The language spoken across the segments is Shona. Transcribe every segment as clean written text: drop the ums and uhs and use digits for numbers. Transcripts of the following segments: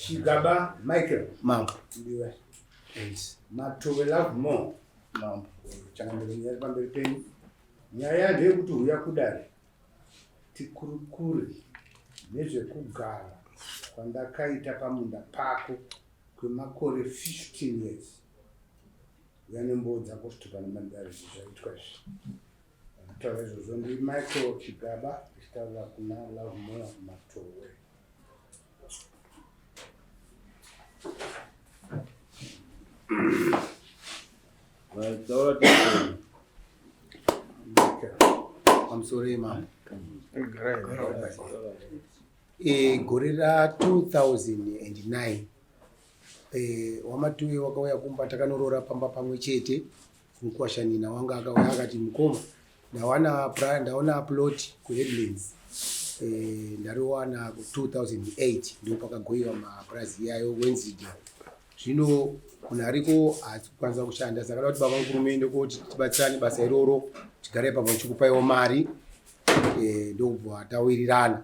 Chigaba Michael. Mambo. Ndiwe. Yes. Matove love more. Mambo. Changamire nyaya pamberi penyu. Nyaya ndeyekuti huya kudare tikurukure nezvekugara kwandakaita pamunda pako kwemakore 15 years. Uya nembowo dzako zvitupa nemandare zvaitwa izvi. Vanotaura izvozvo ndi Michael Chigaba achitaura kuna Lovemore Matowe. Taura tese. Pamusoro yemambo. E, gore ra 2009 e, wamatuye wakauya kumba takanoroora pamba pamwe chete mukwashanina wanga akauya akati mukoma ndawana ndaona plot kuheadlands e, ndariwana ku 2008 ndipo pakagoyiwa mapurazi iyayo wednesday zvino munhu ariko haasi kukwanisa kushanda saka da kuti baba mukuru muende koti tibatsirane basa iroro tigare pamwe chikupaiwo mari e, ndokubva tawirirana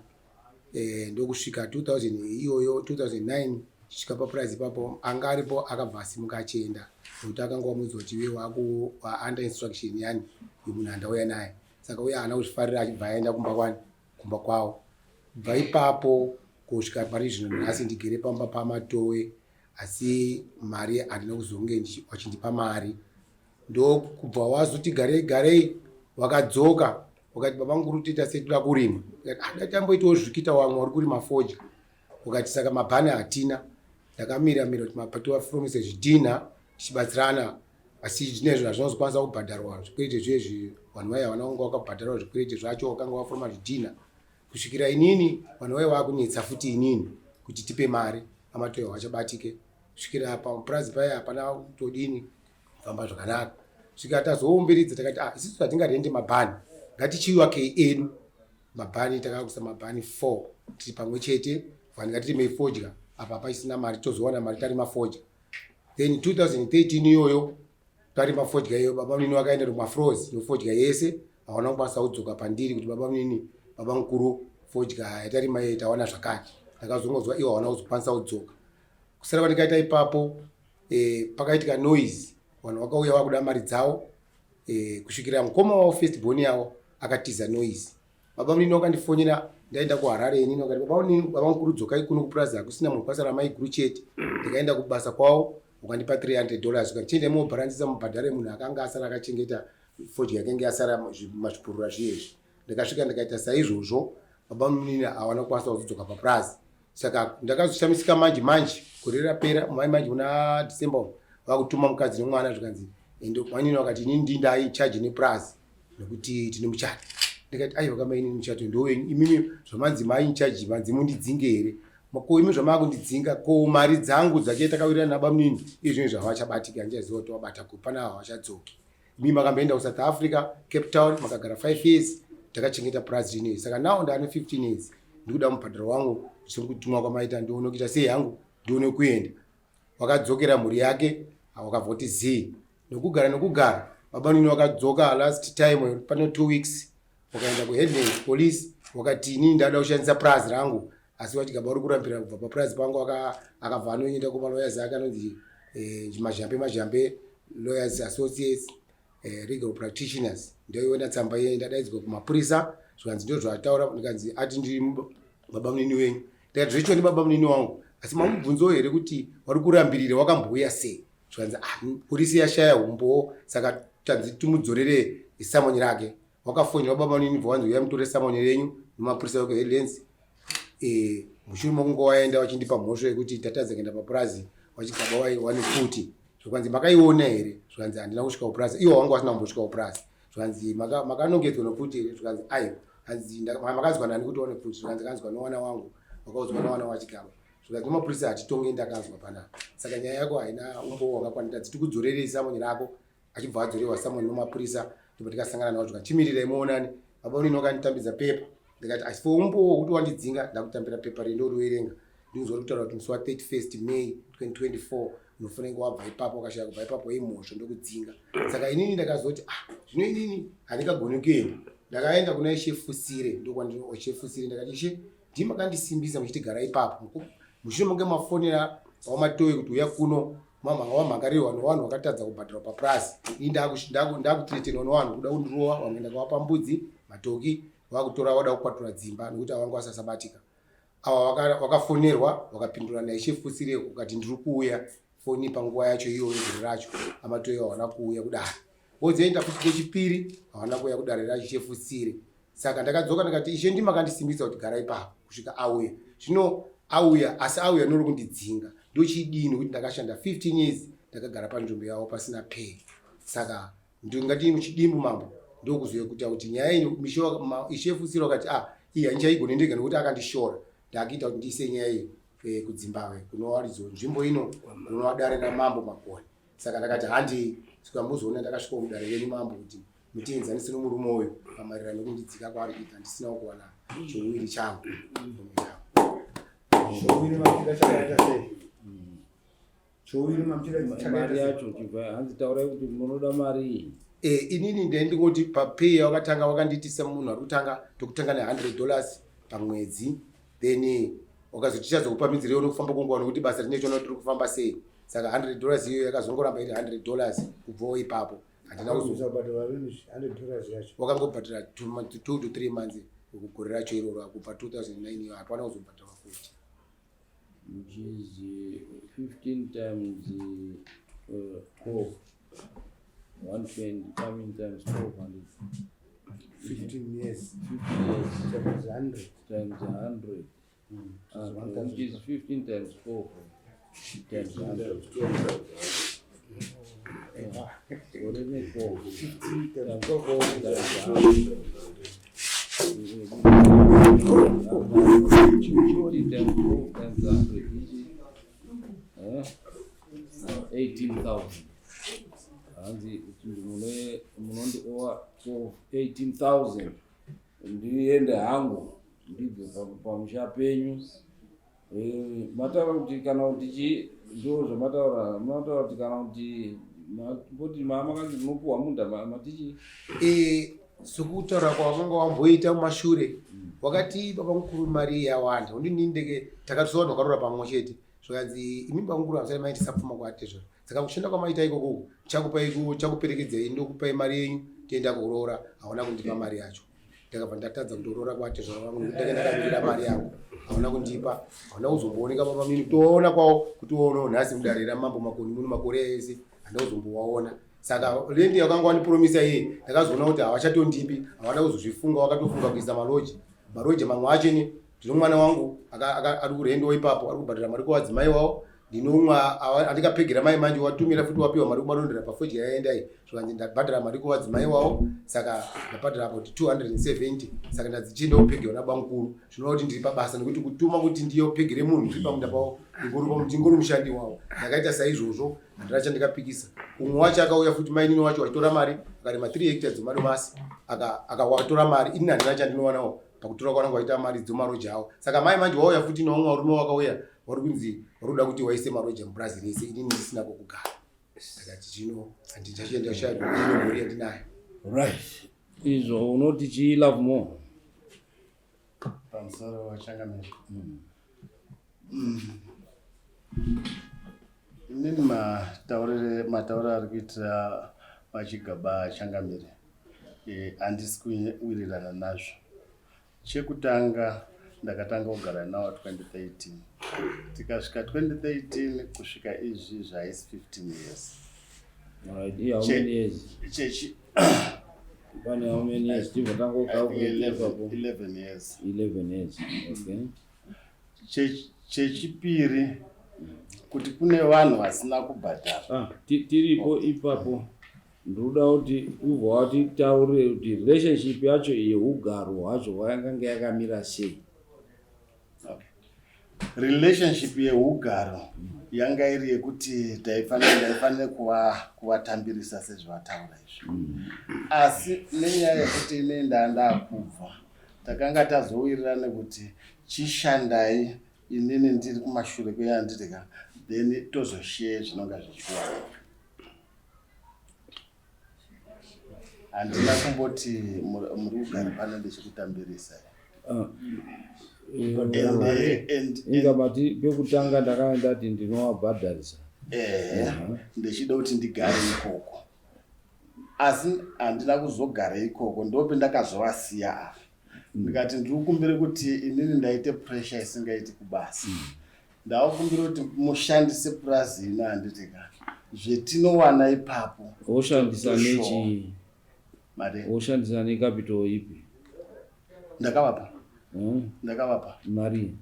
e, ndokusvika 2000 iyoyo 2009 chisvika papurazi ipapo anga aripo akabva asimuka achienda nekuti akanga wamuudza kuti iwe waku under instruction yani yemunhu andauya naye saka uye haana kuzvifarira achibva aenda kumba kwani kumba kwavo kubva ipapo kusvika pari zvino nhasi ndigere pamba pamatowe asi mari handina kuzonge wachindipa mari ndokubva wazoti garei garei wakadzoka wakati baba mukuru toita sei toda kurima ah, tamboitawo zvikita wamwe uri kurima fodya ukati saka mabhani hatina ndakamira mira kuti mapatiwafuromise zvidhinha tichibatsirana asi zvine zvinhu hazvinozokwanisa kubhadharwa zvikwereti zvezvi vanhu vaye havana kunge wakabhadharwa zvikwereti zvacho wakanga wafuroma zvidhinha kusvikira inini vanhu vaye vakunetsa futi inini kuti tipe mari amatoyo vachabatike kusvikira pamupurazi paye hapana kutodini kufamba zvakanaka svika tazoumbiridza takati ah isusu hatingarende mabhani ngatichiwakei edu mabhani takakusa mabhani 4 tiri pamwe chete vanhu ngatirimei fodya apa pachisina mari tozowana mari tarima fodya then 2013 iyoyo tarima fodya iyo baba munini vakaenda kumafros nofodya yese hawana kukwanisa kudzoka pandiri kuti baba munini baba mukuru fodya yatarima iye tawana zvakati ndakazongonzwa iwo hawana kuzokwanisa kudzoka kusara kwandikaita ipapo e, pakaitika noise vanhu vakauya vakuda mari dzavo e, kusvikira mukoma wavo first born yavo akatiza noise baba munini wakandifonyera ndaenda kuharare inini wakati baba munini baba mukuru dzokai kuno kupurazi hakusina munhu kwasara mai guru chete ndikaenda kubasa kwavo ukandipa 300 dollars ukati chiendai mobharanzisa mubhadhare munhu akanga asara akachengeta fodya yakanga yasara mazvipurura zviyezvi ndikasvika ndikaita saizvozvo baba munini hawana kukwanisa kuzodzoka papurazi saka ndakazoshamisika manje manje gore rapera mai manje muna december vakutuma mukadzi nemwana zvikanzi ende mainini vakati inini ndii ndaincharge nepurazi nekuti tine muchato ndikati aiwa kamainini muchato ndowenyu imimi zvamanzi maincharge manzi mundidzinge here ko imi zvamaakundidzinga ko mari dzangu dzake takawirirana nabamunini izvino zvavachabatika handichaziva kuti wabata kupi pana havachadzoki Imi makamboenda kuSouth Africa, Cape Town, makagara 5 years, takachengeta purazi rino saka now ndane 15 years ndikuda mubhadharo wangu sekutumwa kwamaita ndione kuita sei hangu ndione kuenda. Wakadzokera mhuri yake wakabva kuti zii nokugara nokugara baba nini wakadzoka last time pano 2 weeks wakaenda kuheadlands police wakati inini ndada kushandisa purazi rangu asi wachigaba uri kurambira kubva papurazi pangu akabva anoenda kumalawyers ake anonzi eh, mazhambe mazhambe lawyers associates eh, legal practitioners ndoiona tsamba iye ndadaidzwa kumapurisa zvikanzi ndo zvataura ndikanzi ati ndiri baba munini wenyu ndikati zvecho ndi baba munini wangu asi mamubvunzawo here kuti wari kurambirira wakambouya sei zvikanzi ah, polisi yashaya umbowo saka tanzi timudzorere samoni rake wakafonera baba munini bva wanzi uya mutore samoni renyu nemapurisa ekuheadlands e, mushure mekunge waenda wachindipa mhosva yekuti ndatadza kuenda papurazi wachigaba wane pfuti zvikanzi makaiona here zvikanzi handina kusvika kupurazi iwo wanga wasina kumbosvika kupurazi zvikanzi makanongedzwa nopfuti here zvikanzi aiwa hanzi makanzwa nani kuti wane pfuti zvikanzi kanzwa nowana wangu wakaudzwa nowana wachigaba zvikanzi nemapurisa hatitonge ndakanzwa panapa saka nyaya yako haina umbowo wakakwana tadzi tikudzorerei samoni rako achibva adzorewa samoni nomapurisa ndipo tikasangana nawo zvikanzi chimirirai muonane baba unini wakanditambidza pepa ndikati asi for umbowo wekuti wandidzinga ndakutambira pepa rei ndoriwerenga ndinzwa kutaura kuti musi wa 31 May 2024 unofanira kunge wabva ipapo wakashaya kubva ipapo imhosvo ndokudzinga saka inini ndakazoti ah zvino inini handingagoni kuenda ndakaenda kuna ishe Fusire ndokwandishe Fusire ndakati ishe ndimi makandisimbisa muchiti gara ipapo. Mushure mokunge mafonera vaMatoyi kuti uya kuno wamhangarirwa nevanhu vakatadza kubhadharwa papurazi. Ini ndakuthreatenwa nevanhu kuda kundirova, vamwe ndakavapa mbudzi, matoki, vakutora vada kukwatura dzimba nekuti avanga vasasabatika. Ava wakafonerwa wakapindura naIshe Futsire ukati ndiri kuuya foni panguva yacho iyoyo gore racho aMatoyi havana kuuya kudare. Vozoenda futi kechipiri havana kuuya kudare raIshe Futsire. Saka ndakadzoka ndikati Ishe ndimi makandisimbisa kuti gara ipapo kusvika auya. Zvino auya asi auya nori kundidzinga. Ndochidini nekuti ndakashanda 15 years ndakagara panzvimbo yavo pasina pay. Saka ndingati muchidimbu mambo ndokuzokuita kuti nyaya iyi Ishe Futsire wakati ah iyi handichaigone ndega nekuti akandishora. Ndakuita kuti ndiise nyaya iyi eh, kuDzimbabwe kunowaridzo nzvimbo ino kunova dare ramambo Makoni. Saka ndakati handei svika muzoona ndakasvika mudare renyu mambo kuti mutienzanise nomurume uyu pamaererano nekundidzika kwaari kuita ndisinawo kuwana chouwiri changu. Chouwiri mamuchida chakaita sei? Chouwiri mamuchida chakaita Mari sei? yacho chibva hanzi taurai kuti munoda mari iyi. Eh, inini ndendingoti papay wakatanga wakandiitisa munhu ari kutanga tokutanga ne100 dollars pamwedzi then wakazoti tichazokupamidzirewo nokufamba kwenguva nokuti basa rine chona tiri kufamba sei. Saka 100 dollars iyoyo yakazongoramba iri 100 dollars kubvawo ipapo. Handina kuzo Kuzobhadhara rini 100 dollars yacho? Wakangobhadhara 2 to 3 months gore racho iroro kubva 2009 iyo hapana kuzobhadharwa futi. Which is 15 times 12. 120 coming times 1200. 15 years. 15 years. Times 100. Times 100. 1,000. Which is 15 times 4 times 100. What is it? 4. 15 times Times 12. 4 times 100. 50 times 4 times 100, which is 18,000. Hanzi munondiowa 18,000 ndiende hangu ndibve pamusha penyu. Mataura kuti kana kuti chi ndo zvamataura, mataura kuti kana kuti mboti makanzi munopuhwa munda matichi. Sokutaura kwawakanga wamboita mumashure wakati baba mukuru mari yawanda undini ndeke takatosa vanhu vakarora pamwe chete zvikanzi imi baba mukuru hamusati maitisa pfuma kwatezvaro saka kushanda kwamaita ikoko chakuperekedzai ndokupai mari yenyu tienda kuroora. Hauna kundipa mari yacho, ndakabva ndatadza kutoroora kwatezvaro vangu nekuti ndanga ndakamirira mari yangu. Hauna kundipa, hauna kuzombooneka baba mini kutoona kwavo kuti oonawo nhasi mudare ramambo Makoni muno makore ese handina kuzombowaona. Saka land yakanga wandipromisa iye ndakazoona kuti havachatondipi, havana kuzozvifunga, wakatofunga kuisa maloji maroja mamwe acho. Ini ndino mwana wangu ari kurendowo ipapo ari kubhadhara mari kuvadzimai wavo. Ndinomwe andikapegera mai manje watumira futi wapiwa mari kumadondera pafodya yaendai zvikanzi ndabhadhara mari kuvadzimai wavo. Saka ndabhadhara about 270 saka ndadzichienda kupegerwa nabamukuru. Zvinova kuti ndiri pabasa nekuti kutuma kuti ndiyopegere munhu ndiri pamunda pavo ndingori mushandi wavo. Ndakaita saizvozvo, handina chandikapikisa. Umwe wacho akauya futi mainini wacho wachitora mari akarima 3 hectares dzemadomasi akawatora mari. Inini handina chandinowanawo pakutora kwananga waita mari dzomaroja avo. Saka mai manje wauya futi nevamwe varume wakauya vari kunzi vari kuda kuti waise maroja mupurazi rese inini ndisina kwokugara. Ndakati zvino handichachienda shaya ino mhuri yandinayo. Right, izvo unoti chii, Love More? Pamusoro wachangamira. Inini mataurire matauriro ari kuitira vachigaba changamire handisi kuwirirana nazvo. Chekutanga ndakatanga kugara nawo 2013 tikasvika 2013 kusvika izvi zvaisi 15 years. Alright, yeah, how many years? Chechi Pane how many years? Tibva I think tangocalculate 11, ipapo. 11 years. 11 years. Okay. Chechipiri kuti kune vanhu vasina kubhadhara. Ah, tiripo ipapo. Ndinoda kuti ubva watitaurire kuti relationship yacho yeugaro hwacho hwakanga yakamira sei. Okay. Relationship yeugaro yanga iri yekuti ndaifanira kuvatambirisa sezvavataura izvi, asi nenyaya yekuti ine ndandakubva takanga tazowirirana kuti chishandai inini ndiri kumashure kweyandirika then tozoshare zvinonga zvichiwanika. Handina kumboti muri kugara pano ndichikutambirisa. Ah, Inga mati pekutanga ndakanga ndati ndinovabhadharisa. Ehe, ndechida kuti ndigare ikoko, asi handina kuzogara ikoko, ndopendakazovasiya ava. Ndikati ndiri kukumbira kuti inini ndaite pressure isingaiti kubasa. Ndakukumbira kuti mushandise purazi ino, handiti ka? Zvetinowana ipapo Woshandisa toshowa. Nechi Mari woshandisa necapital ipi? Ndakavapa. Ndakavapa. Mari.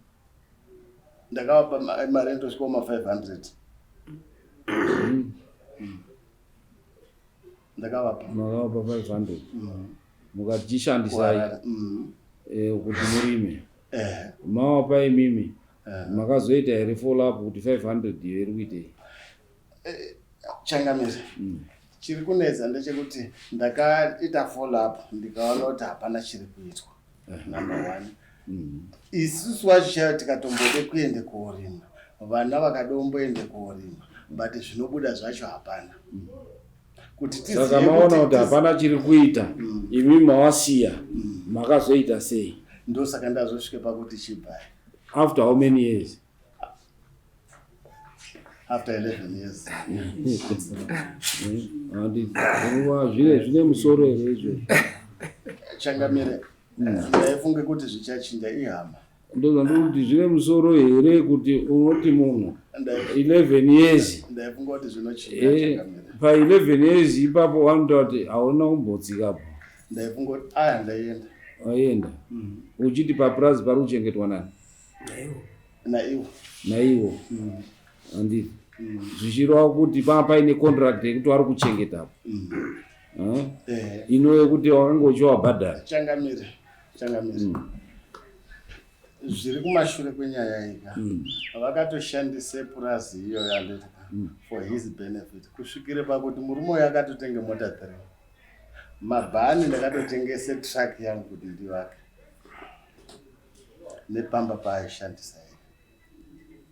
Ndakavapa mari inotosvika kuma 500. Ndakavapa. Makavapa 500 mukati chishandisai Kuharare. Kuti murime. Eh. Mavapa imimi, Eh. makazoita here follow up kuti 500 iyo iri kuitei? Changamire, chiri kunetsa ndechekuti ndakaita follow up, ndikaona kuti hapana chiri kuitwa. Number one, isusu wacho chaiyo tikatombode kuende korima, vana vakadomboende korima, but zvinobuda zvacho hapana. Kuti tizive Saka maona kuti hapana chiri kuita, imi mawasiya, makazoita sei? Ndosaka ndazosvike pakuti chibhai. After how many years? After 11 years. Handi zvine musoro here izvo? Changamire, ndaifunge kuti zvichachinja, ihama. Ndozvandiri zvine musoro here kuti unoti munhu 11 years? Ndaifunga kuti zvinochinja. Changamire. Pa11 years ipapo vanotaura kuti hauna kumbotsikapo. Ndaifunga kuti aya ndaienda. Waenda uchiti papurazi pari kuchengetwa nani? Naiwo. Naiwo, handiti? Zvichireva kuti panga paine contract yekuti vari kuchengetapo. Eh. Ino yekuti wakanga uchiwabhadhara. Changamire, changamire, zviri kumashure kwenyaya ika, vakatoshandise purazi iyoyo, handiti, for his benefit, kusvikire pakuti murume uyu akatotenge mota 3, mabhani. Ndakatotengese truck yangu kuti ndivake nepamba paaishandisa iye.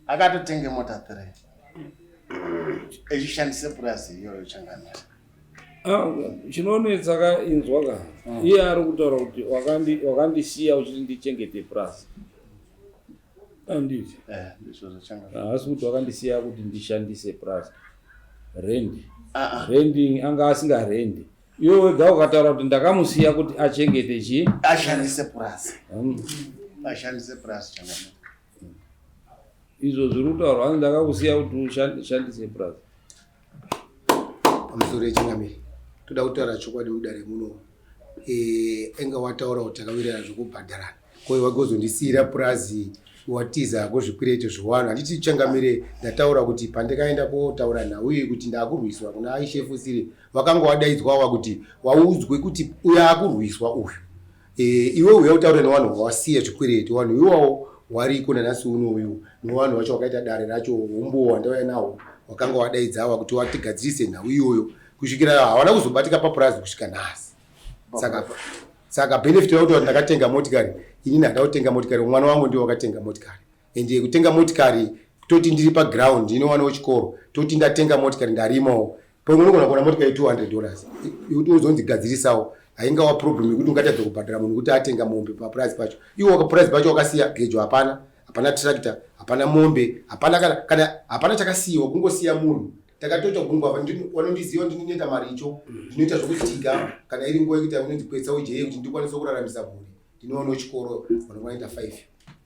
Akatotenge mota 3 echishandise purazi iyoyo, changamire. Ah, chinonetsa ka, inzwa ka, iye ari kutaura kuti wakandisiya uchiti ndichengete purazi, anditi? Eh, ndizvozvo, changamire. Haasi kuti wakandisiya kuti ndishandise purazi, rendi. Ah, ah. Rending anga asingarendi. Iwe wega ukataura kuti ndakamusiya kuti achengete chii? Ashandise purazi. Ashandise purazi, changamire. Izvo zviri kutaurwa hanzi ndakakusiya kuti ushandise purazi. Pamusoro yechangamire, toda kutaura chokwadi mudare muno. Enga wataura kuti takawirirana zvekubhadharana, koye wagozondisiyira purazi, watiza kozvikwereti zvewanhu, handiti changamire? Ndataura kuti pandakaenda kotaura nhau iyi kuti ndakurwiswa kuna Aishefusire, vakanga wadaidzwawa kuti waudzwe kuti uyo akurwiswa uyu. Iwe uya utaure nevanhu vawasiya zvikwereti, vanhu iwawo wariko nanhasi uno uyu, nevanhu vacho vakaita dare racho, umbowo wandauya nawo, wakanga wadaidzawa kuti watigadzirise nhau iyoyo, kusvikira havana kuzobatika papurazi kusvika nhasi. Saka benefit yakuti kuti ndakatenga motikari, inini handina kutenga motikari, mwana wangu ndiye wakatenga motikari. Ende kutenga motikari, toti ndiri paground, ndinowanawo chikoro, toti ndatenga motikari, ndarimawo, pamwe unogona kuona motikari $200 yekuti uzonzi gadzirisawo, haingawa problem yekuti ungatadza kubhadhara munhu kuti atenga mombe papurazi pacho. Iwo papurazi pacho wakasiya gejo hapana, hapana tractor, hapana mombe, hapana kana hapana chakasiyiwa, kungosiya munhu. Takatoita gungwa, vanondiziva ndinoita maricho, ndinoita zvokudhiga kana iri nguva yekuti unonzi kwetsa ujeye kuti ndikwanise kuraramisa mhuri. Ndinoonawo chikoro, vanokwana 5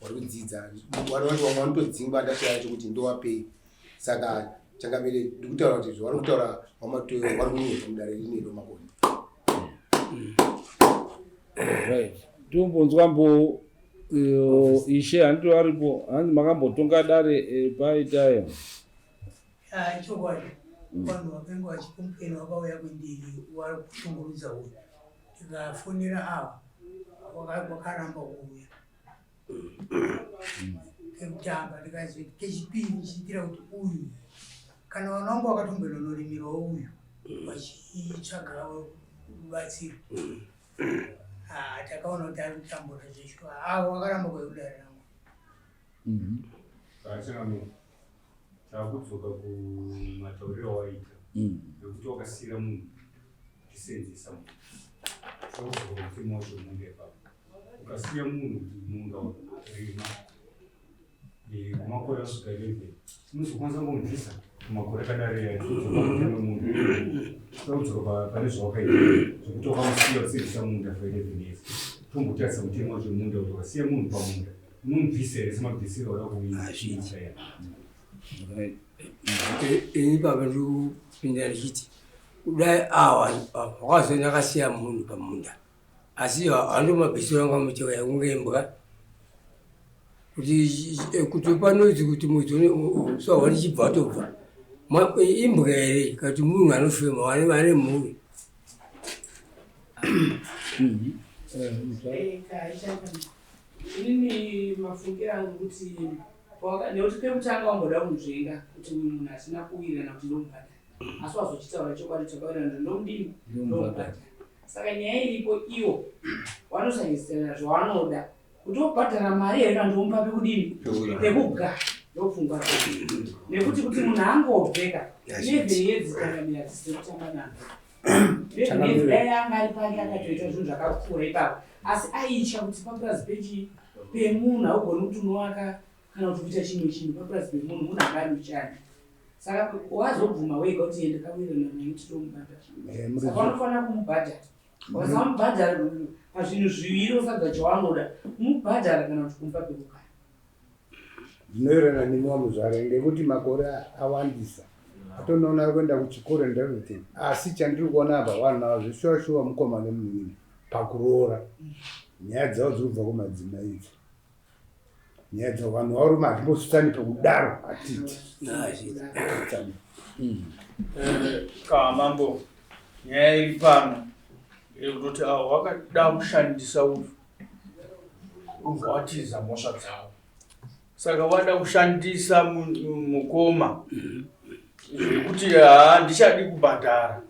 vari kudzidza, vana vacho vamwe vanotodzingwa, ndashaya chokuti ndowapei. Saka changamire, ndikutaura kuti zvavari kutaura vamatoyo vari kunyepa mudare rinero makoni. Right, tombonzwa mbo ishe, handiti varipo? Hanzi makambotonga dare paitayo. Ah, chokwadi, vanhu vakange vachicomplaina vakauya kwendiri, vari kushungurudza uyu, ndikafonera ava, wakaramba kuuya kekutanga, ndikazoti kechipiri ndichiitira kuti uyu kana vana vangu vakatombononorimirawo uyu vachitsvaga rubatsiro. Ah, takaona kuti ari kutambura zveshuwa. Avo vakaramba kwekudare rangu. Changamire, takudzoka kumatauriro awaita ekuti wakasiyira munhu kusenzesa munhu. Takudzoka kumutemo wacho unenge ipapo. Ukasiya munhu kuti munda rima kumakore asvika 11 unozokwanisa kumubvisa kumakore akadaro iya kudzoka mutemo munhu kudzoka pane zvawakaita zvekuti wakamusiya usirisa munda for 11 years. Tombotarisa mutemo wacho munda kuti ukasiya munhu pamunda unomubvisa here semabvisiro auda kuita? Ini baba ndikupinda ndichiti kudai awa wakazoenda akasiya munhu pamunda, asi hando mabvisiro anga mucheka yakunge imbwa kuti panodzi kuti mwedzi usahwa ndichibva atobva imbwa here kati munhu anofema ane mhuri. Inini mafungiro angu kuti nekuti pekutanga wamboda kunzvenga kuti uyu munhu asina kuwirirana kuti ndomubhadhara, asi wazochitaura chokwadi, takawirirana kuti ndomudini, ndomubhadhara. Saka nyaya iripo, iwo wanosangisirana zvawanoda kuti wobhadhara mari here kana ndomupa pekudini, pekugara. Ndopfungwa nekuti kuti munhu angobveka 11 years tangamira dzisiri kutamba nazvo. 11 years dai anga ari pake akatoita zvinhu zvakakura ipapo, asi aitya kuti papurazi pechi pemunhu haugoni kuti unovaka kana kuti kuita chimwe chinhu papurazi pemunhu, munhu anga ari muchani. Saka wazobvuma wega kuti ende kawirirana naye kuti tomubhadhara, saka unofanira kumubhadhara. Wasamubhadhara pazvinhu zviviri, usabva chawanoda kumubhadhara kana kuti kumupa pekugara. Ndinoerana nemi wamuzvare ngekuti makore awandisa, atonoona ari kuenda kuchikoro and everything. Asi chandiri kuona apa, vanhu ava zveshuwa shuwa mukoma nemunin'ina pakuroora, nyaya dzavo dziri kubva kumadzimai idzi. Nyaya dzavo vanhu varume hatimbosvitsani pekudaro, hatiti. Ka mambo, nyaya iri pano yekutoti avo vakada kushandisa uyu ubva watiza mhosva dzavo, saka vada kushandisa mukoma zvekuti haa, ndichadi kubhadhara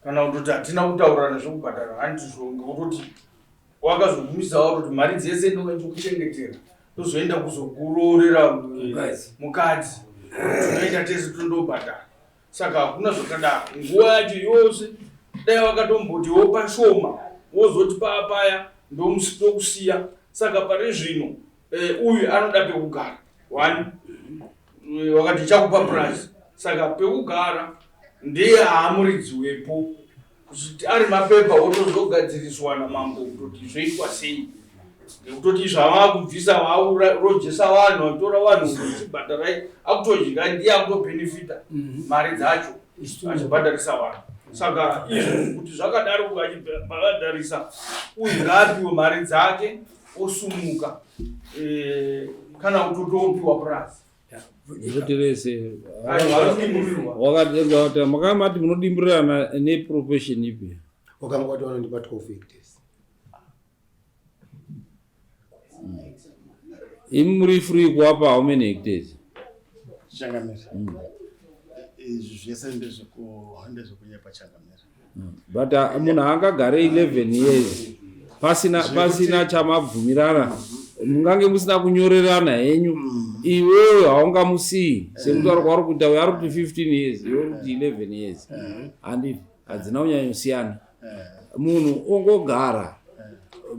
kana kutoti hatina kutaurirana zvekubhadhara, handizvo, ngekutoti wakazogumisa watoti mari dzese ndikuchengetera, tozoenda kuzokuroorera mukadzi, tinoenda tese tondobhadhara. Saka hakuna zvakadaro. Nguva yacho yose dai vakatomboti wopa shoma, wozoti paapaya ndokusiya. Saka pari zvino uyu anoda pekugara one, wakati chakupa price, saka pekugara ndiye haamuridzi wepo. Kuti ari mapepa wotozogadziriswa namambo kutoti zvoitwa sei, nekutoti zvavakubvisa vaurojesa vanhu, vatora vanhu vachibhadharai, akutodya ndiye akutobhenefita mari dzacho achibhadharisa vanhu. Saka izvo kuti zvakadaro, achibhadharisa uyu, ngaapiwe mari dzake osumuka, kana kutotopiwa purazi. Kuti rese wakati makamati munodimburirana neprofession ipi? Wakanga wati wanondipa 12 hectares. Imi muri free kuwapa how many hectares? Changamire, izvi zvese ndezvekunyepa, changamire. But munhu angagare 11 years pasina chamabvumirana? Mungange musina kunyorerana henyu, iwewe haungamusii sekutaura kwauri kuita. Uyo ari kuti 15 years, iwe uri kuti 11 years, handiti hadzina kunyanyosiyana? Munhu ongogara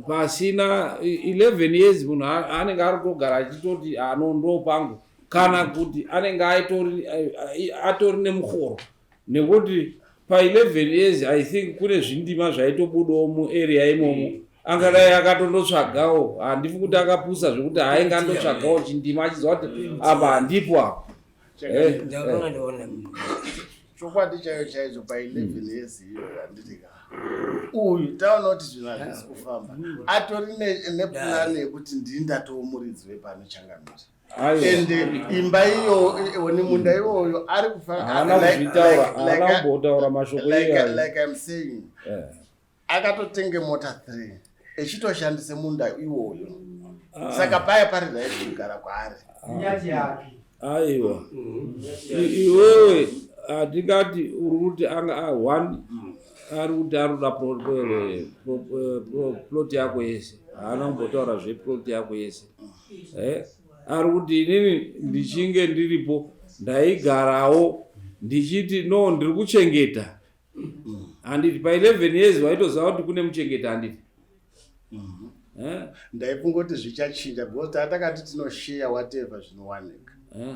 pasina 11 years, munhu anenge ari kutogara achitoti ano ndo pangu, kana kuti anenge atori nemuhoro, nekuti pa11 years I think kune zvindima zvaitobudawo muarea imomo, angadai akatondotsvagawo. Handifi kuti akapusa zvekuti hainge andotsvagawo chindima achiziva kuti apa handipo apa. Ndakanga ndaona. Chokwadi chaiyo chaicho, pa11 years iyo, handiti ka, uyu taona kuti zvinhu hazvisi kufamba, atori nepurani yekuti ndini ndatoo muridzi wepano, changamire. Ende imba iyo oni munda iwoyo ari kufa. Haana kuzvitaura, haana kumbotaura mashoko iyayo. Like I'm saying, akatotenge mota 3 echitoshandise munda iwoyo, saka paya pari right kugara kwaari. Nyati yapi? Aiwa, iwewe hatingati uri kuti anga one ari kuti ari kuda plot yako yese. Haana kumbotaura zveplot yako yese. Ari kuti inini ndichinge ndiripo ndaigarawo ndichiti no, ndiri kuchengeta, handiti? Pa11 years waitoziva kuti kune muchengeta, handiti? Eh? Ndaifunga kuti zvichachinja because taa takati tinosheya whatever zvinowanika. Eh?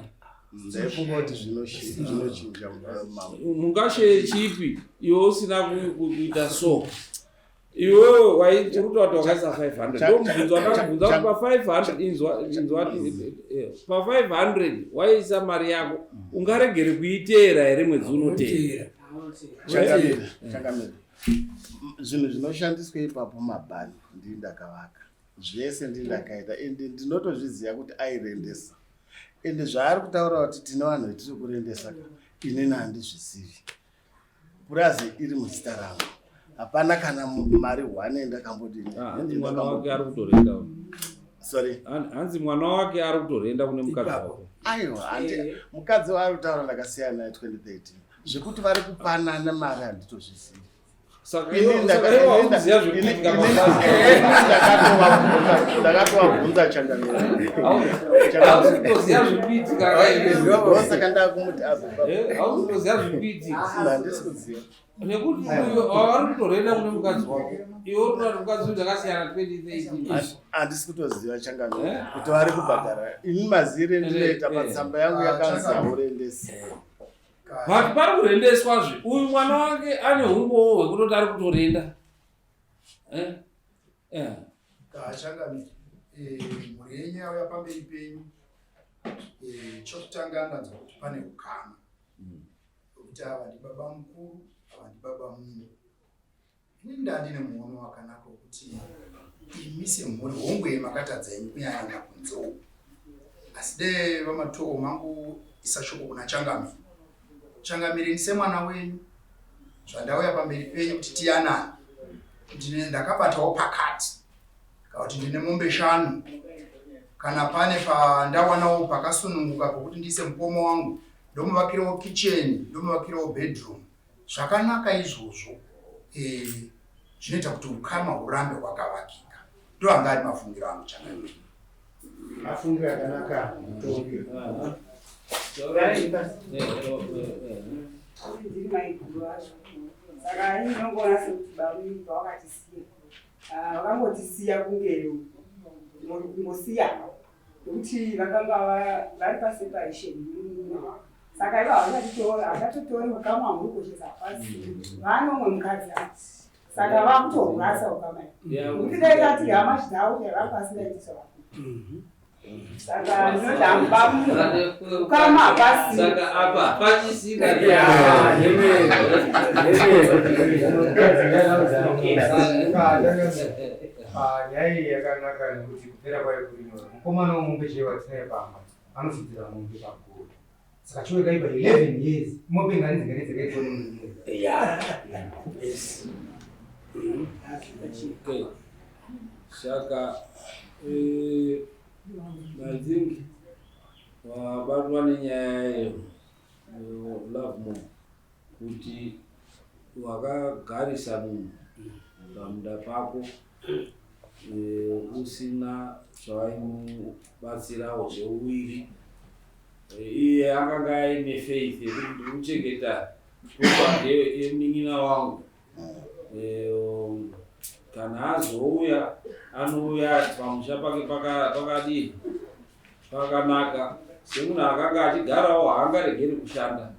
Ndaifunga kuti zvinochinja mambo. Mungasheye chipi iwe usina kuita so? Iwewe waiti uri kutaura kuti wakaisa 500. Ndomubvunzo wandakubvunza kuti pa 500 inzwa inzwa pa 500 waisa mari yako ungaregere kuiteera here mwedzi unoteera? Changamire, changamire. Zvinhu zvinoshandiswa ipapo mabhani ndini ndakavaka. Zvese ndini ndakaita ende ndinotozviziva kuti airendesa. Ende zvaari kutaura kuti tine vanhu vetiri kurendesa ka inini handizvizivi. Purazi iri muzita rangu. Hapana kana mari hwane yandakambodini. Ah, hanzi mwana wake ari kutorenda. Sorry. Hanzi mwana wake ari kutorenda kune mukadzi wako. Aiwa, handi mukadzi waari kutaura ndakasiyana naye 2013. Zvekuti vari kupanana mari handitozvizivi. Saka iwe saka iwe haukuziva zviri kuitika pabasa. Ndakatovabvunza changamire. Hausi kutoziva zviri kuitika ka iwe. Ndosaka ndakumuti abve pa. Eh, hausi kutoziva zviri kuitika. Handisi kuziva. Nekuti uyo vari kutorenda kune mukadzi wako. Iwe uri kutora mukadzi uyu ndakasiyana 2013. Handisi kutoziva changamire Eh? kuti vari kubhadhara. Ini mazire ndinoita Eh, eh. patsamba yangu yakanzi haurendesi. But pari kurendeswazve. Uyu mwana wake ane humbowo hwekutoti ari kutorenda. Eh? Eh. Changamire, mhuri yenyu yauya pamberi penyu. Chokutanga ndanzwa kuti pane ukama hwekuti ava ndibaba mukuru, ava ndibaba mumwe. Ini ndandine muono wakanaka wekuti imi semhuri hongu yemakatadza imi kunyanya kunze uku, asi dai vaMatoo mangoisa shoko kuna Changamire. Changamire, ini semwana wenyu zvandauya pamberi penyu kuti tiyanane, ndine ndakabatawo pakati kana kuti ndine mombe shanu, kana pane pandawanawo pakasununguka pokuti ndiise mukoma wangu, ndomuvakirawo kitchen, ndomuvakirawo bedroom. Zvakanaka izvozvo, zvinoita kuti ukama hurambe hwakavakika. Ndoanga ari mafungiro angu Changamire. Mafungiro akanaka mutongi. Ndiri maiguru vacho. Saka ini ndinongoona sekuti baba vakatisiya. Vakangotisiya kunge muri kungosiya nekuti vakanga vari paseparation. Saka ivo havachatotori ukama hwamuri kukoshesa pasi. Vane umwe mukadzi ati. Saka vakutorwasa ukama. Nekuti dai tati hama dzavo vanga vasingaiti zvavo. Saka ndinoti ukama hapasi. Saka apa pachisina. Nyaya iyi yakanaka nekuti kupera kwayo kuri nyore. Mukomana wemombe chaiwo atinaye pamba anofudzira mombe pagore. Saka chiwe kaipa 11 years. Mombe ngani dzingani dzakaitwa nemunhu. Yes. Okay. Saka I think wabatwa nenyaya yeyo Lovemore kuti wakagarisa munhu pamunda pako usina zvawaimubatsirawo zveuviri. Iye akanga aine faith yekuti ndiri kuchengeta property yemunin'ina wangu. Kana azouya anouya pamusha pake pakadii pakanaka. Semunhu akanga achigarawo haangaregeri kushanda,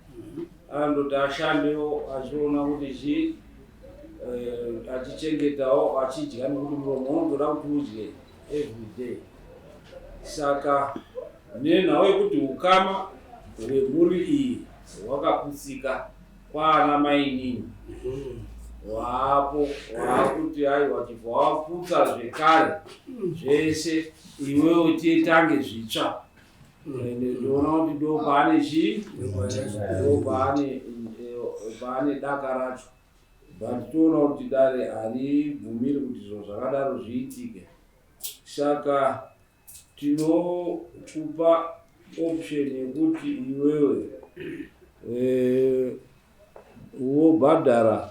anondoti ashandewo achiona kuti chii achichengetawo achidya, nekuti muromo unotoda kuti udye every day. Saka nenhau yekuti ukama hwemhuri iyi hwakaputsika kwaana mainini waapo waakuti aiwa chibva waputsa zvekare zvese iwewe titange zvitsva. Ende ndinoona kuti ndo paane chii, ndo paane daka racho. But toona kuti dare haribvumiri kuti zviro zvakadaro zviitike. Saka tinokupa option yekuti iwewe wobhadhara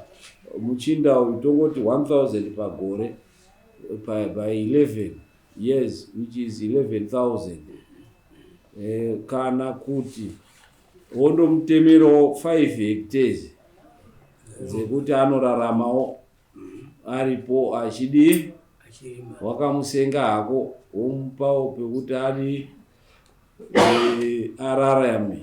muchinda uyu tongoti 1000 pagore by 11 years, which is 11,000, kana kuti wondomutemerawo 5 hectares dzekuti anoraramawo aripo achidii. Wakamusenga hako womupawo pekuti adi eh, ararame.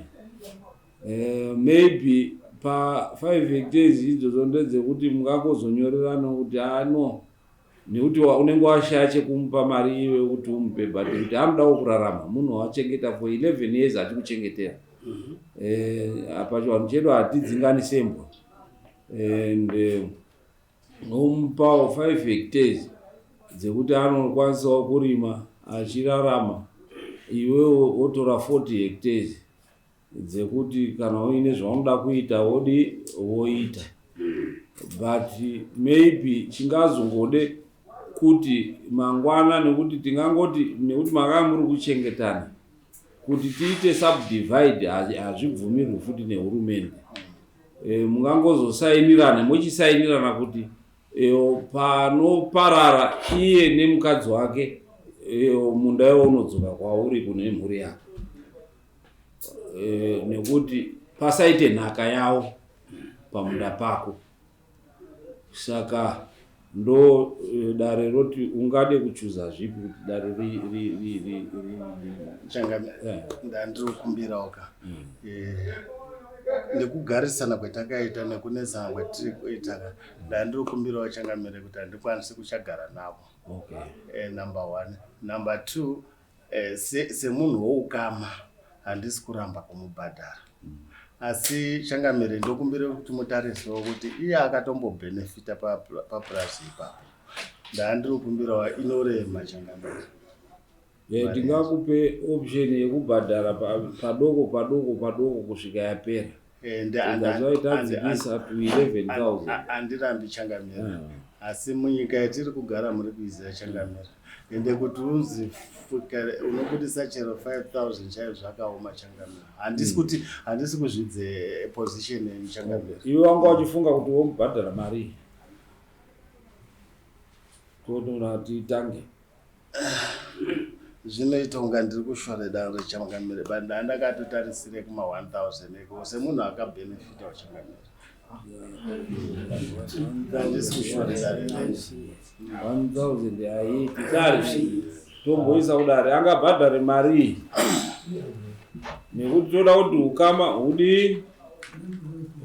Eh, maybe pa 5 hectares idzodzo ndedzekuti mungangozonyorerana kuti ano ah, nekuti unenge washaya chekumupa mari iwe kuti umupe but kuti anodawo kurarama munhu wachengeta for 11 years achikuchengetera mhm. eh, apa chivanhu chedu hatidzinganise mbwa and eh, womupawo 5 hectares dzekuti anokwanisawo kurima achirarama iwewo wotora 40 hectares dzekuti kana uine zvaunoda kuita wodi woita but maybe chingazongode kuti mangwana nekuti tingangoti nekuti makanga muri kuchengetana kuti tiite subdivide hazvibvumirwi futi nehurumende e, mungangozosainirana mochisainirana kuti e, panoparara iye nemukadzi wake e, munda iwo unodzoka kwauri kune mhuri yako e, nekuti pasaite nhaka yawo pamunda pako saka ndo eh, dare roti ungade kuchuza zvipi kuti dare eh. ndandiri kukumbirawo ka mm. eh, nekugarisana kwatakaita nekunetsana kwatiri kuita ka ndandiri kukumbirawo changamire kuti handikwanisi kuchagara navo number one number two Eh, semunhu woukama handisi kuramba kumubhadhara asi changamire ndokumbira kuti mutarisewo kuti iye akatombobhenefita papurazi ipapo ndaandiri kukumbirawo inorema changamire eh, ndingakupe option yekubhadhara padoko padoko padoko kusvika yapera Andirambi changamire ah. asi munyika yatiri kugara muri kuiziva changamire ende kuti unzi unobudisa chero 5000 chaiyo zvakaoma changamire handisi hmm. kuti handisi kuzvidze position yenyu changamire iwe wanga uchifunga kuti womubhadhara mari totora titange Zvinoita kunga ndiri kushora dare rechangamire but ndandakatotarisire kuma 1000 eko semunhu akabhenefita wachangamire handisi kushora dare 1000 haiiti dare tomboisa kudare angabhadhare marii nekuti toda kuti ukama hudii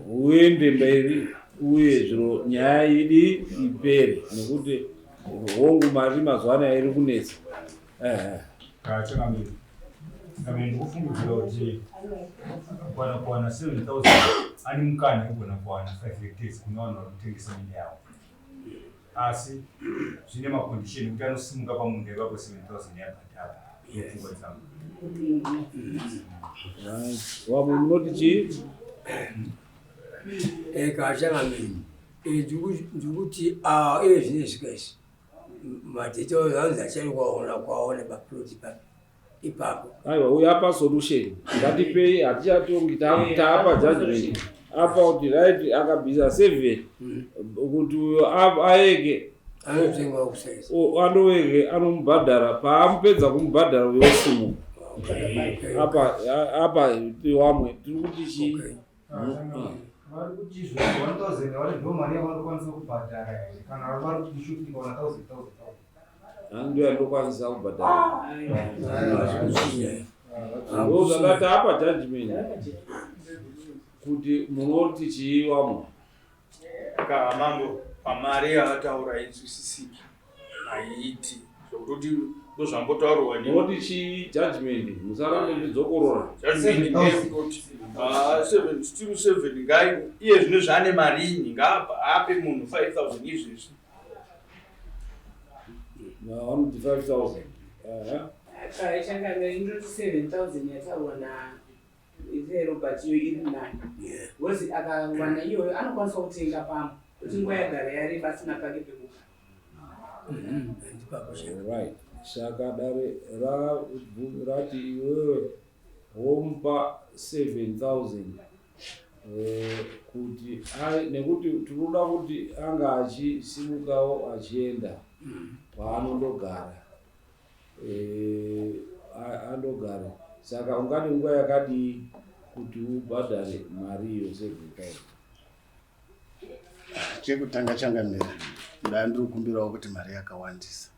huende mberi uye zviro nyaya idi ipere nekuti Hongu mari mazuva anaya iri kunetsa. Ehe. Changamire. Changamire ndikufungidzira kuti kwana kuwana 7000 ane mukana wekugona kuwana 5 hectares kune vanhu vari kutengesa minda yavo. Asi zvine macondition ekuti anosimuka pamunda ipapo 7000 yabhadhara. Pfungwa dzangu. Right. Wamwe munoti chii? Eka changamire. Eh, ndikuti ah, iye zvinezvi kaizvi madheta vanzi achari kwaona kwaona paplot ipapo aiwa uyo apa solution ngatipei hatichatongi taapa judgment apa kuti right akabvisa seven hmm. kuti uyo aege anowege anomubhadhara paamupedza kumubhadhara uyo osimuka apa apa wamwe tiri kuti chii vari kuti izvo 1000 vari ndo mari yavanokwanisa kubhadhara here kana vari kuti ndishuti ndikawana 1000 1000 ndiyo yandokwanisa kubhadhara ndo zvakati apa judgment kuti munoti chii wamwe Ka mambo pamari yaataura hainzwisisiki haiiti zvekutoti ndozvambotaurwa ne Munoti chii judgment musarambe muchidzokorora. Judgment ndeyekutoti ah, seven still seven ngai iye zvino zvaane marinyi ngaapa ape munhu 5000 izvezvi Na vanoti 5000. Aha. Changamire indoti 7000 yataurwa na Ithero but iyo iri nani because akawana iyoyo anokwanisa kutenga pamwe kuti nguva yagara yareba asina pake pekugara. Right. Saka dare rati iwewe womupa 7000 eh, kuti nekuti tinoda kuti anga achisimukawo achienda kwaanondogara Eh, andogara saka ungade nguva yakadii kuti ubhadhare mari iyo 7000 chekutanga changamira ndandiri kukumbirawo kuti mari yakawandisa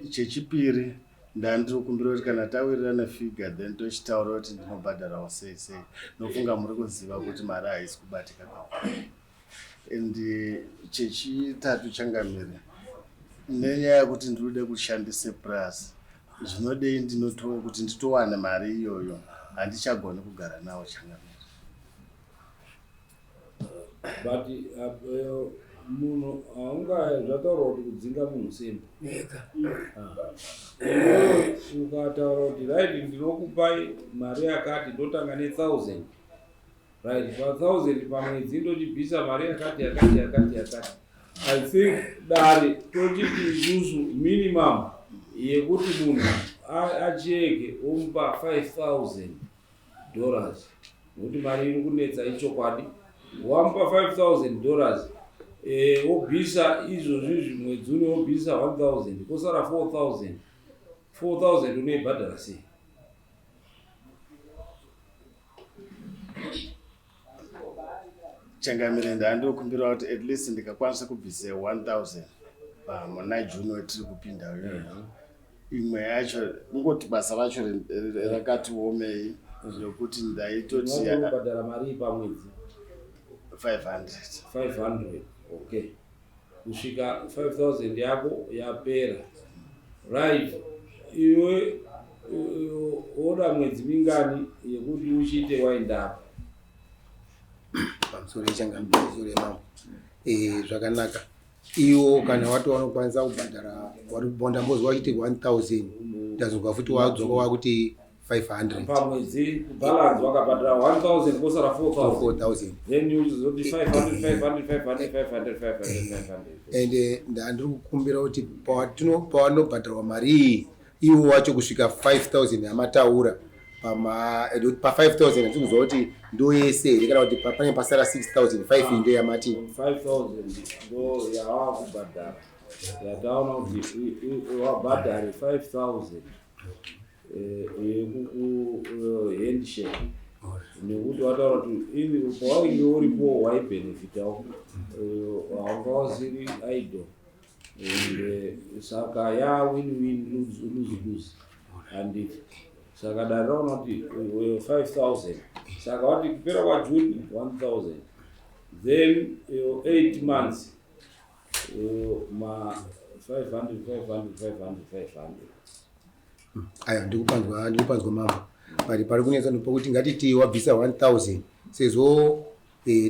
Chechipiri ndandiri kukumbira kuti kana tawirirana figure then tochitaura kuti ndinobhadharawo sei sei. Nofunga muri kuziva kuti mari haisi kubatika pamwe. And chechitatu changamire nenyaya yekuti ndinoda kushandise purazi zvinodei ndinoto kuti nditowane mari iyoyo handichagoni kugara nawo changamire. But munhu haunga zvataurwa kuti kudzinga munhu semba ukataura kuti right ndinokupai mari yakati ndotanga ne1000 right pa1000 pamwedzi ndochibvisa mari yakati yakati yakati yakati. I think dare tochiti isusu minimum yekuti munhu acheke omupa 5000 dollars nekuti mari iri kunetsa ichokwadi. Wamupa 5000 dollars wobvisa izvozvi izvi mwedzi uno wobvisa 1000 kosara 4000. 4000 unoibhadhara sei? Changamire ndandokumbira kuti at least ndikakwanisa kubvisa 1000 muna June wetiri kupinda iyoyo. Imwe yacho kungoti basa racho rakati womei zvekuti ndaitoti Unobhadhara mari pamwedzi? 500. 500, okay. Kusvika 5000 yako yapera. Right. Iwe woda mwedzi mingani yekuti uchiite waendapo? Pamusoro yechangamire yemambo. Zvakanaka. Iwo kana wati wanokwanisa kubhadhara ndambozwa wachiti 1000 ndazonzwa futi wadzoka wakuti 500. Pamwedzi kubalance wakabhadhara 1000 kosara 4000. 4000. Then uchizoti 500 500 500 500 500 500. Ende ndandiri kukumbira kuti pawanobhadharwa mari iyi iwo wacho kusvika 5000 yamataura pa 5000 handisi kuzwa kuti ndo yese here kana kuti pane pasara 6000 5 ndo yamati. 5000 ndo yawakubhadhara yataona kuti wabhadhare 5000 yekuku handshake nekuti wataura kuti pawainge uripo waibhenefitawo haunga wasiri idle and saka ya win win lose lose lose handiti. Saka dare raona kuti 5000 saka wati kupera kwaJune 1000 then 8 months ma 500 500 500 500. Aya ndikupanzwa mambo, but pari kunetsa ndopakuti ngatiti wabvisa 1000 sezvo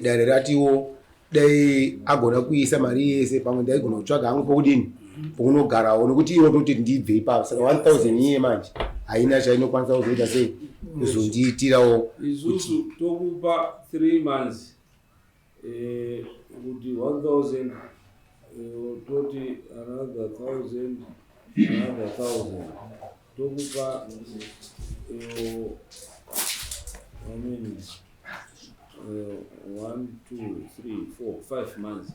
dare ratiwo dai agona kuisa mari yese pamwe ndaigona kutsvaga hangu pokudini pokunogarawo nekuti iwo toti ndibve ipapo saka 1000 iye manje haina chainokwanisa kuzoita sei kuzondiitirawo. Isusu tokupa 3 months kuti 1000 toti another 1000 another 1000 tokupa how many, 1 2 3 4 5 months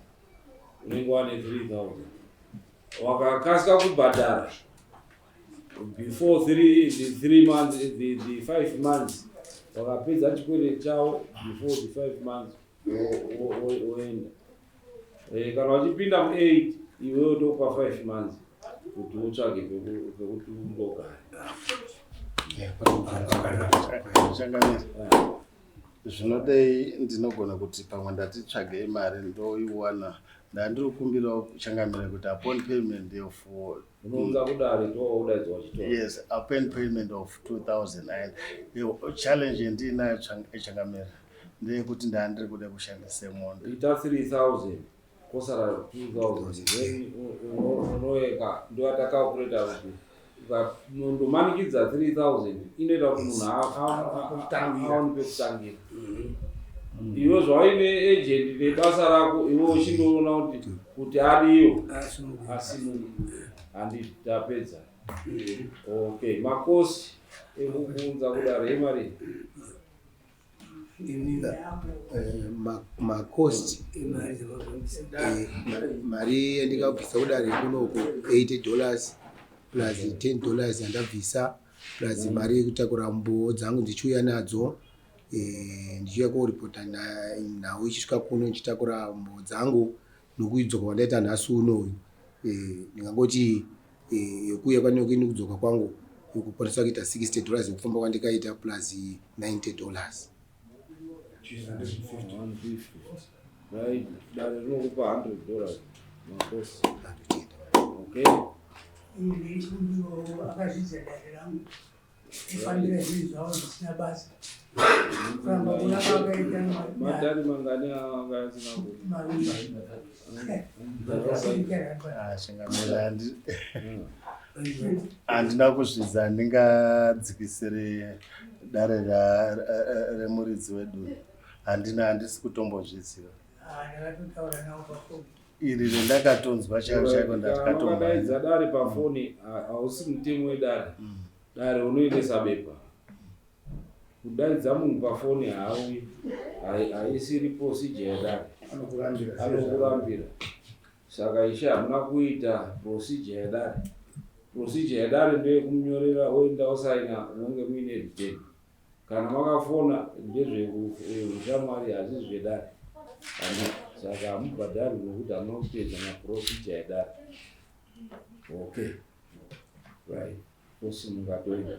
unenge wane 3000. Wakakasika kubhadhara before 3 the 3 months the 5 months wakapedza chikwereti chawo before the 5 months woenda. Kana uchipinda mu8 iwewe tokupa 5 months kuti utsvage pekuti undogara. Changamire zvinodei ndinogona kuti pamwe ndatitsvagei mari ndoiwana ndandiri kukumbirawo changamire kuti upon payment of Unounza kudare toudaidzwa wachitora. Yes, upon payment of 2000 and challenge yandinayo changamire ndeyekuti ndandiri kuda kushandisa mombe. Ita 3000 kosara 2000 then unoeka ndoyatakakureta kuti ukanondomanikidza 3000 inoita kuti munhu aone pekutangira. Iwe zvawaine agent nebasa rako iwe uchindoona kuti ariyo asimuka handiti tapedza. Okay, makosi ekukuunza kudare imari? Macost mari yandikabvisa kudare kunoku $80 plus $10 yandabvisa plus mari yekutakura mbuo dzangu ndichiuya nadzo ndichiuya koripota nhau ichisvika kuno ndichitakura mbuo dzangu nokudzoka kwandaita nhasi unoyu ndingangoti eh, yekuuya kwanekuini kudzoka kwangu yokukwanisa kuita 60 dollars yekufamba kwandikaita plus 90 dollars. 150. Right, dare rinokupa 100 dollars makosi. Okay. Ndechikumbiro akazvidza dare rangu kufambira zvinhu zvavo zvisina basa kuramba kuna kwakaita matari mangani anga asina Chingamira handina kuzvidza handingadzikisire dare remuridzi wedu handina handisi kutombozviziva ndakatotaura navo pafoni iri rendakatonzwa chaiko chaiko ndakatodaidza dare pafoni hausi mutemo wedare dare unoendesa bepa kudaidza munhu pafoni hauyi haisiri procedure yedare anokurambira saka ishe hamuna kuita procedure yedare procedure yedare ndeyekunyorera woenda wosaina munge muine return kana makafona ndezveushamwari hazvisi zvedare saka hamubhadhari nokuti hamuna kuteedza maprocedure edare okay right tosi mungatoenda.